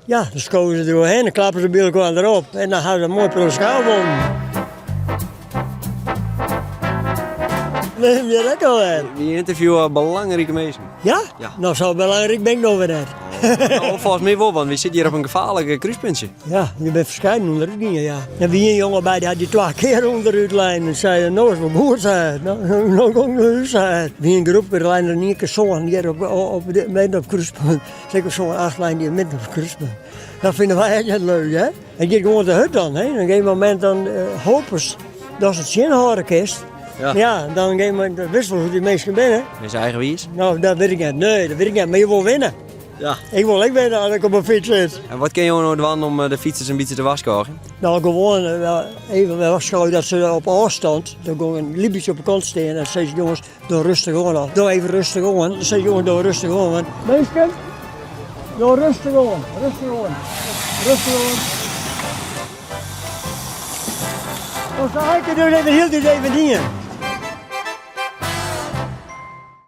Ja, dan skowe se der oerhinne, dan klappe se by elkoar derop en dan hawwe se in moai protte skou wûn. Neem je ek al wer. Wy ynterviewe belangrike minsken. Ja? Ja. No, sa belangryk bin ik no wer net. No, folgens my wol, want wy sitte hjir op in gefaarlik krúspuntsje. Ja, je binne ferskeiden ûnderút gien, ja. Der wie in jonge by, dy hat dy twa kear ûnderút lein en sei, no is wol goed, sei hy. No, no gong nei hûs, sei hy. Wie in groepke, der leine der in ien kear sân hjir op, op, op, midden op it krúspunt. Seker sân, acht leine hjir midden op it krúspunt. Dat fine wy ek net leuk, hè. It giet gewoan te hurd dan, hè. Op in gegeven momint dan hopest datst it tsjinhâlde kinst. Ja. Ja, dan op in gegeven momint, witst wol hoe't dy minsken binne. Binne se eigenwiis? No, dat wit ik net. Nee, dat wit ik net. Mar je wol winne. Ja. Ik wol ek winne as ik op 'e fyts sit. En wat kinne jo no dwaan om eh, de fytsers in bytsje te warskôgjen? No, gewoan eh, even warskôgje dat se op ôfstân, dan gewoan in lyts bytsje op de kant stean en sizze jonges, doe rêstich oan. Doe even rêstich oan. Dan sizze jonges, doe rêstich oan. Want minsken, doe rêstich oan, rêstich oan, rêstich oan. Dan sa ik it dus even hieltyd even dien.